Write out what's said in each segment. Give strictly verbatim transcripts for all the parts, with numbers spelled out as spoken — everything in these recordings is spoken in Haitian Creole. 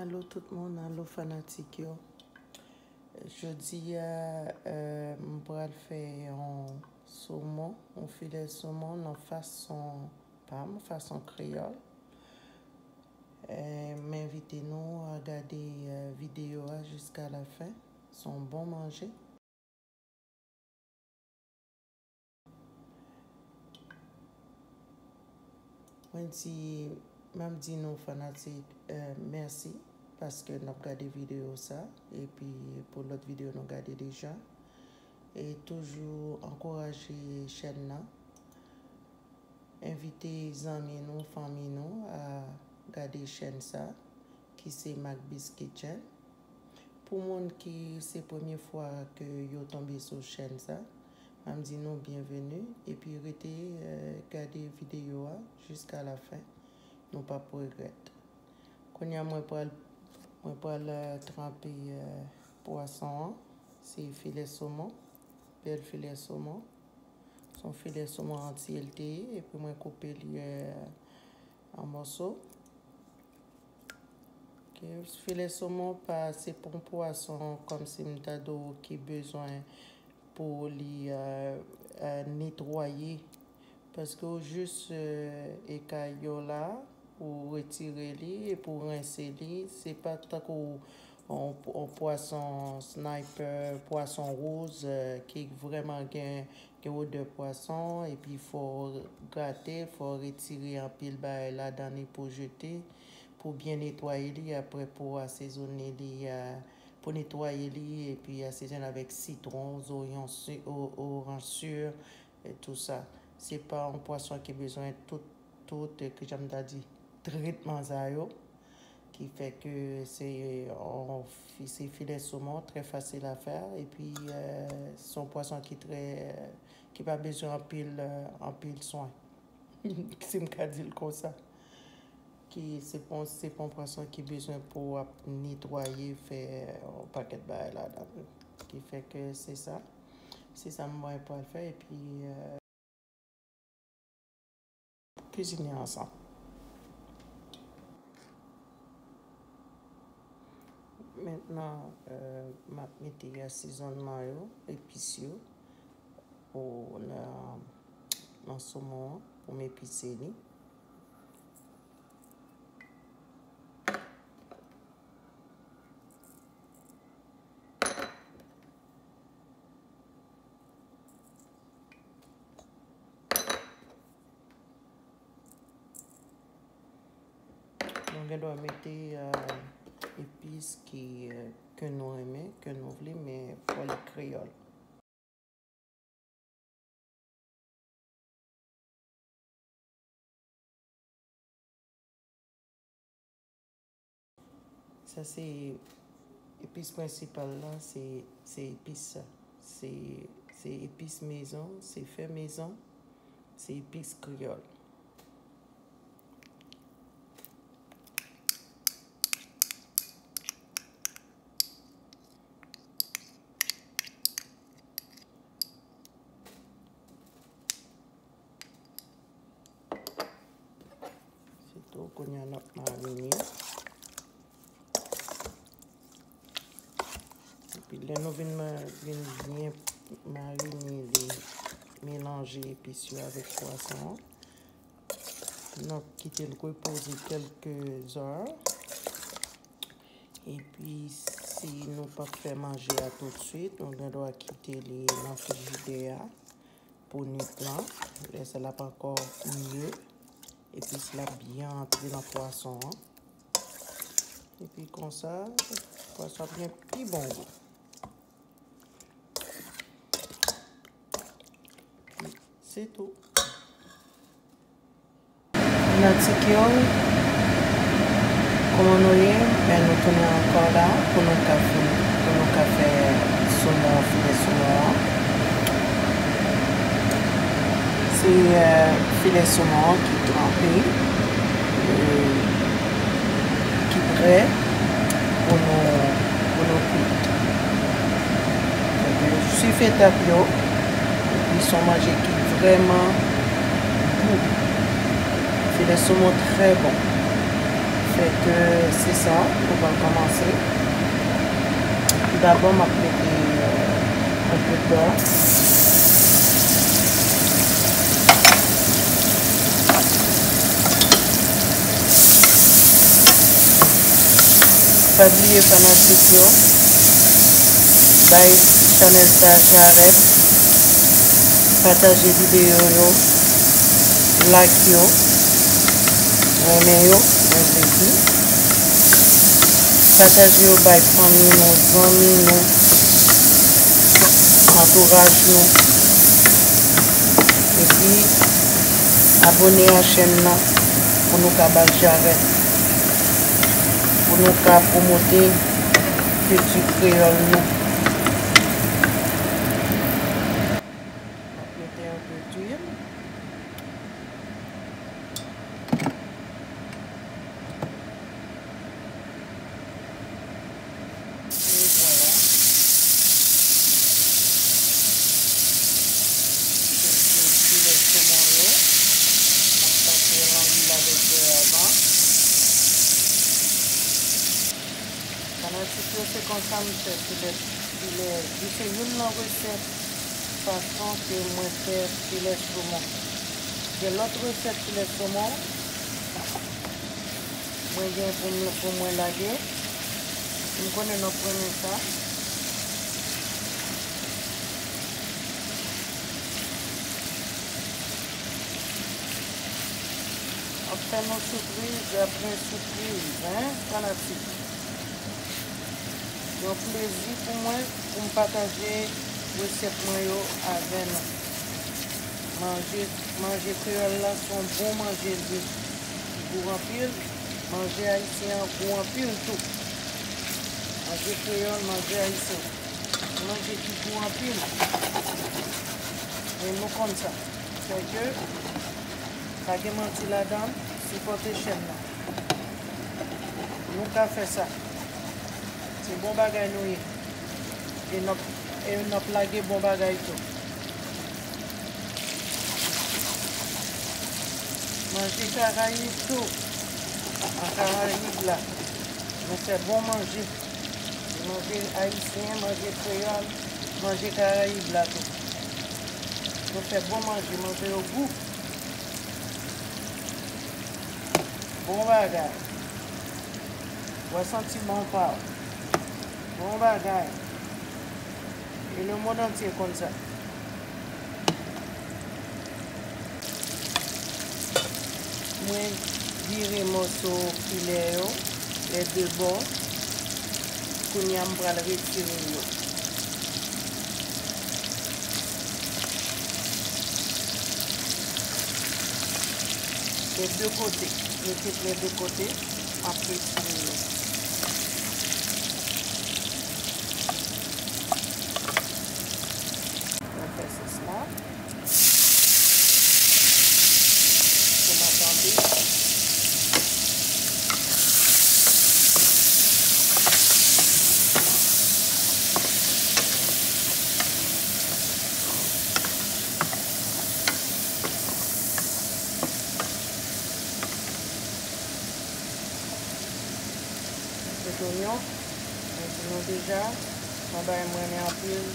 Alo tout moun, alo fanatik yo. Jodi a, eh, m pral fè yon somon, yon filè somon nan fason pa m, fason kreyòl. Eh, m envite nou a gade, eh, videyo a jiska la fen. Se yon bon manje. Mwen di, m ap di nou fanatik, eh, mèsi paske n ap gade videyo sa, epi pou lòt videyo nou gade deja. E toujou ankouraje chèn nan. Envite zanmi nou, fanmi nou a gade chèn sa, ki se Macbis Kitchen. Pou moun ki se premye fwa ke yo tonbe sou chèn sa, m ap di nou byenveni epi rete, eh, gade videyo a jiska la fen. Nou p ap regrèt. Kounye a mwen pral, mwen pral, eh, tranpe, eh, pwason an. Se filè somon, bèl filè somon. Se yon filè somon antye l te ye, epi mwen koupe li, eh, an mòso. Ok, filè somon pa, se pa yon pwason kòmsi m ta di w ki bezwen pou li, eh, eh, netwaye. Paske w jis, eh, ekay yo la, ou retire li epi w rense li. Se pa tankou yon, yon pwason sniper, pwason woz, eh, ki vrèman gen, gen odè pwason, epi fò w grate, fò w retire anpil bagay ladan li pou jete, pou byen netwaye li, apre pou asezone li, eh, pou netwaye li, epi asezone avèk sitwon, zonyon si, o-, oranj si, e tou sa. Se pa yon pwason ki bezwen tout, tout, e, ki jan m ta di, tretman sa yo, ki fè ke se yon fi-, se filè somon, trè fasil a fè, epi, eh, se yon pwason ki trè, ki pa bezwen anpil, eh, anpil swen. Si m ka di l konsa. Ki se pa, se pa yon pwason ki bezwen pou w ap netwaye, fè yon pakèt bagay ladan l. Ki fè ke se sa. Se sa mwen pral fè, epi, eh, kizine ansanm. Mentnan, eh, m ap mete asezònman yo, epis yo, pou nan, nan somon an, pou m epise li. Nou gen dwa mete, eh, epis ki, eh, ke nou renmen, ke nou vle, men fò li kreyòl. Sa se epis prensipal la, se, se epis sa. Se, se epis mezon, se fè mezon, se epis kreyòl. Se tou, kounye a n ap marine. Epi lè nou vin ma-, vin byen marine li, melanje epis yo avèk pwason an, n ap kite l repoze kèlke zè. Epi, si nou p ap fè manje a toutswit, nou gen dwa kite li nan frijidè a pou nwit lan. Lè sa l ap ankò mye. Epi, si l ap byen antre nan pwason an. Epi konsa, pwason ap gen pi bon gou. Se tou. Fanatik yo, kòman nou ye? Men nou tounen ankò la pou nou ka fin, pou nou ka fè somon, filè somon an. Se, eh, filè somon an ki tranpe, eh, ki prè pou nou, pou nou kwit. Donk, swiv etap yo, epi se yon manje ki vrèman gou. Filè somon trè bon. Fèt, se sa, nou pral kòmanse. Dabò, m ap mete, euh, yon pè bè. Pa bliye fanatik yo, bay chanèl sa jarèt, pataje videyo yo, like yo, renmen yo, mwen vle di. Pataje yo bay fanmi nou, zanmi nou, antouraj nou. Epi, abòne a chèn nan pou nou ka bay jarèt, pou nou ka pwomote kilti kreyòl nou. M ap mete yon pè lwil. E vwala. Se, se filè somon yo. M ap pase nan lwil avèk bè avan. Fanatik yo, se konsa m fè filè, filè, li se youn nan resèt fason ke mwen fè filè somon. Gen lòt resèt filè somon mwen gen pou m, pou mwen lage. M konnen n ap renmen sa. Ap fè nou sipriz apre sipriz, en, fanatik. Yon plezi pou mwen pou m pataje resèt mwen yo avè nou. Manje, manje kreyòl la se yon bon manje li ye. Li gou anpil. Manje ayisyen an gou anpil tou. Manje kreyòl, manje ayisyen. Manje ki gou anpil. E nou konn sa. Sèke pa gen manti ladan l, sipòte chèn nan. Nou ka fè sa. Se bon bagay nou ye. E n ap, e n ap lage bon bagay tou. Manje Karayib tou. An Karayib la, nou fè bon manje. Manje ayisyen, manje kreyòl, manje Karayib la tou. Nou fè bon manje, manje yo gou. Bon bagay. W a santi bon pa w. Bon bagay. E lemonn antye konn sa. Mwen vire mòso filè yo, lè de bò. Kounye a, m pral retire yo. Lè de kote, mete lè de kote, m ap retire yo. Mwen fè sòs la. Tomat anpil. Met onyon, mwen di nou deja, se yon bagay mwen renmen anpil.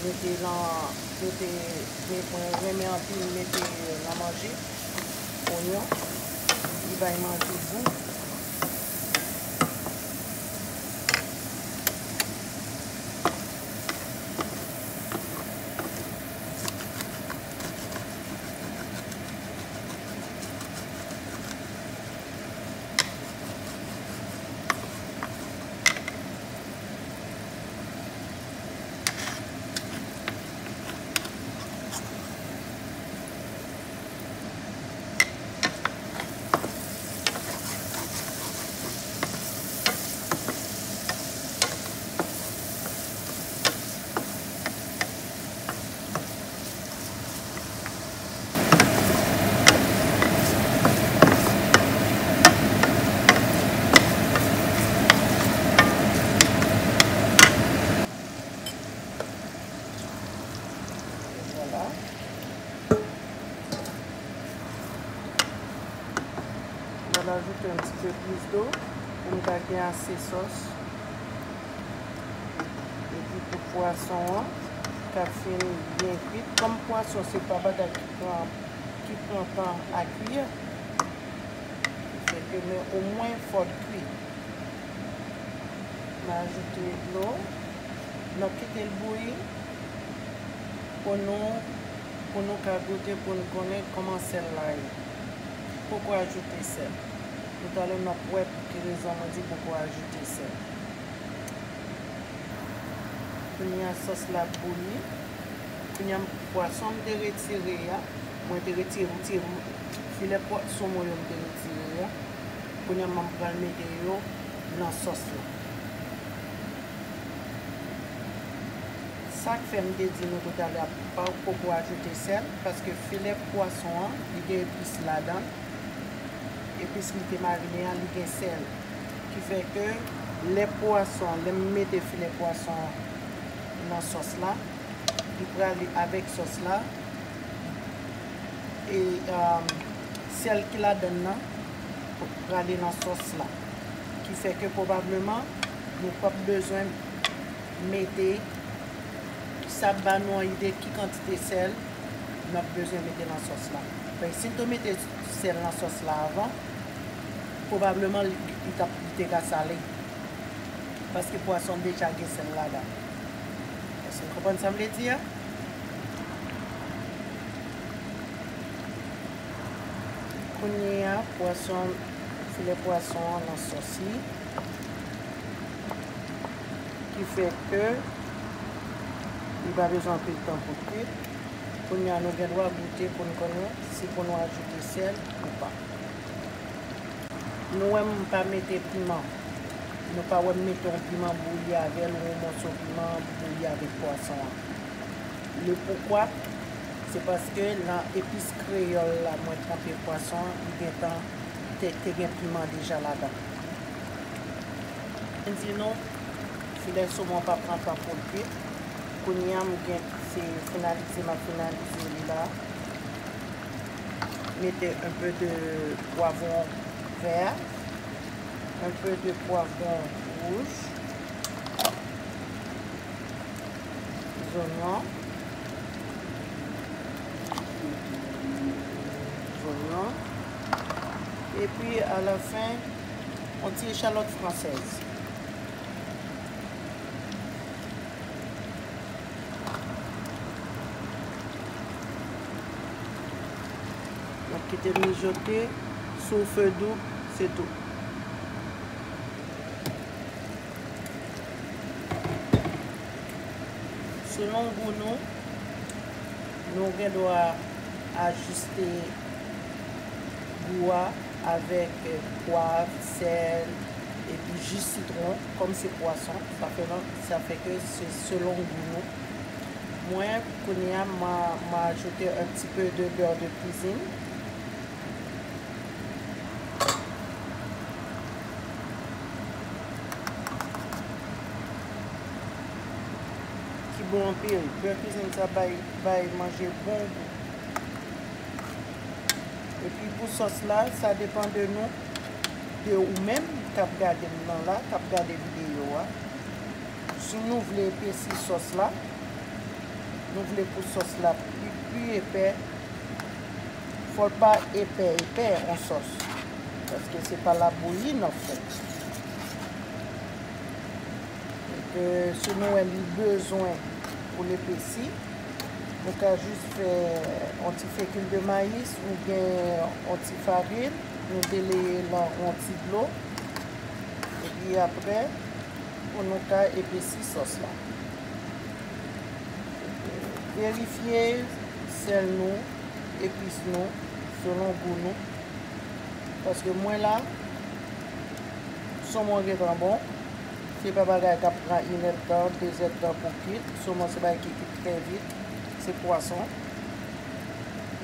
Mete lan, mete, me-, mwen renmen anpil mete nan manje. Onyon, li bay manje gou. Ajoute yon ti pe plis dlo pou m ka gen ase sòs. Epi pou pwason an ka fin byen kwit. Kòm pwason se pa bagay ki pran, ki pran tan a kwi, fè ke men omwen fò l kwi. M ajoute dlo. N ap kite l bouyi pou nou, pou nou ka goute, pou n konnen kòman sèl la ye. Poko ajoute sèl. Toutalè n ap wè pou ki rezon mwen di poko ajoute sèl. Kounye a sòs la ap bouyi. Kounye a pwason m te retire a, mwen te retire, retire filè pwa-, somon yo m te retire a. Kounye a m pral mete yo nan sòs la. Sa k fè m te di nou toutalè a pa poko ajoute sèl, paske filè pwason an, li gen epis ladan l. Epis li te marine a, li gen sèl. Ki fè ke lè pwason, lè m mete filè pwason an nan sòs la, li prale avèk sòs la, e, um, sèl ki ladan l nan prale nan sòs la. Ki fè ke pwobableman, nou p ap bezwen mete, sa ap ba nou yon ide ki kantite sèl n ap bezwen mete nan sòs la. Paske si n te mete sèl nan sòs la avan, pwobableman li, li t ap, li te ka sale. Paske pwason deja gen sèl ladan. Èske n konprann sa m vle di a? Kounye a, pwason, filè pwason an nan sòs li. Ki fè ke li pa bezwen anpil tan pou l kwit. Kounye a, nou gen dwa goute pou n konnen si pou nou ajoute sèl ou pa. Nou wè m pa mete piman. Nou pa wè m mete yon piman bouyi avè l ou yon mòso piman bouyi avèk pwason an. Le poukwa, se paske nan epis kreyòl la mwen tranpe pwason an, li gentan te, te gen piman deja ladan. Mwen di nou, filè somon pa pran tan pou l kwit. Kounye a, m gen, se finalize, m ap finalize li la. Mete un peu de poivron vert, un peu de poivron rouge, zonyon, zonyon, epi alafen, yon ti echalòt fransèz. N ap kite l mijote sou fe dou, se tou. Selon gou nou, nou gen dwa ajiste gou a avèk pwav, sèl, epi ji sitwon. Kòm se pwason, sa fè, sa fè ke se selon gou nou. Mwen, kounye a, m a, m a ajoute un petit peu de beurre de cuisine. Ki bon anpil. Beurre cuisine sa bay, bay manje bon gou. Epi pou sòs la, sa depann de nou, de ou menm k ap gade m nan la, k ap gade videyo a. Si nou vle epesi sòs la, nou vle pou sòs la pi, pi epè, fò l pa epè, epè, yon sòs. Paske se pa labouyi n ap fè. Donk, si nou wè li bezwen pou l epesi, nou ka jis fè yon ti fekil de mayis oubyen yon ti farin, nou deleye l an yon ti dlo, epi apre, pou nou ka epesi sòs la. Verifye sèl nou, epis nou, selon gou nou. Paske mwen la, somon gentan bon. Se pa bagay k ap pran inèdtan, dezèdtan pou kwit. Somon se bagay ki kwit trè vit. Se pwason.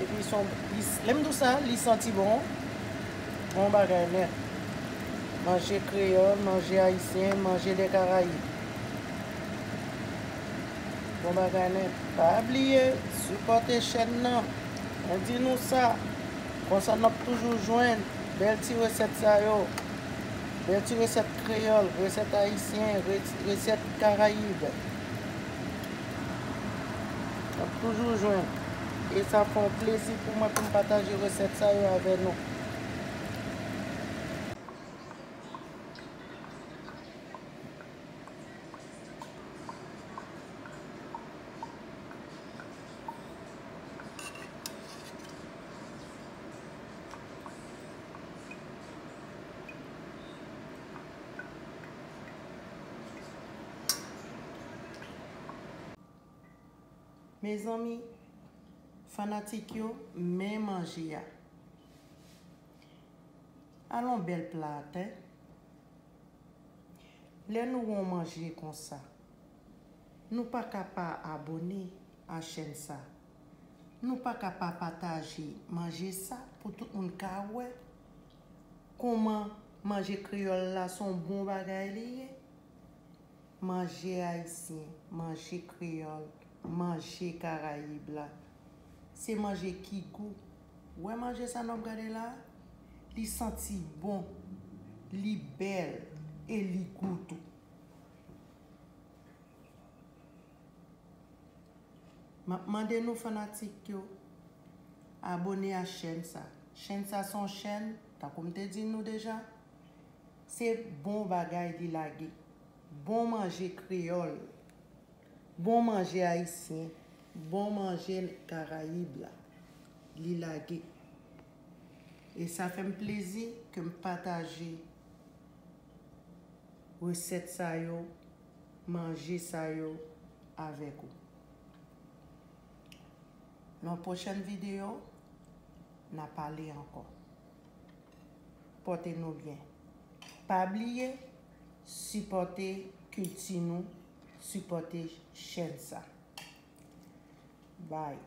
Epi son, li, lè m di w sa, li santi bon. Bon bagay nèt. Manje kreyòl, manje ayisyen, manje dè Karayib. Bon bagay nèt. Pa bliye, sipòte chèn nan. Mwen di nou sa. Konsa n ap toujou jwenn Bèl ti resèt sa yo. Bèl ti resèt kreyòl, resèt ayisyen, re-, resèt karayib. N ap toujou jwenn. E sa fè yon plezi pou mwen pou m pataje resèt sa yo avè nou. Mezanmi, fanatik yo, men manje a. Alon bèl pla atè. Lè nou wè yon manje konsa, nou pa ka pa abòne a chèn sa. Nou pa ka pa pataje manje sa pou tout moun ka wè kòman manje kreyòl la se yon bon bagay li ye. Manje ayisyen, manje kreyòl, manje karayib la. Se manje ki gou. Wè manje sa n ap gade la? Li santi bon, li bèl e li gou tou. M ap mande nou fanatik yo, abòne a chèn sa. Chèn sa se yon chèn, tankou m te di nou deja, se bon bagay li lage. Bon manje kreyòl, bon manje ayisyen, bon manje karayib la, li lage. E sa fè m plezi ke m pataje resèt sa yo, manje sa yo avèk ou. Nan pwochèn videyo, n a pale ankò. Pòte nou byen. Pa bliye, sipòte kilti nou, sipòte chèn sa. Bye.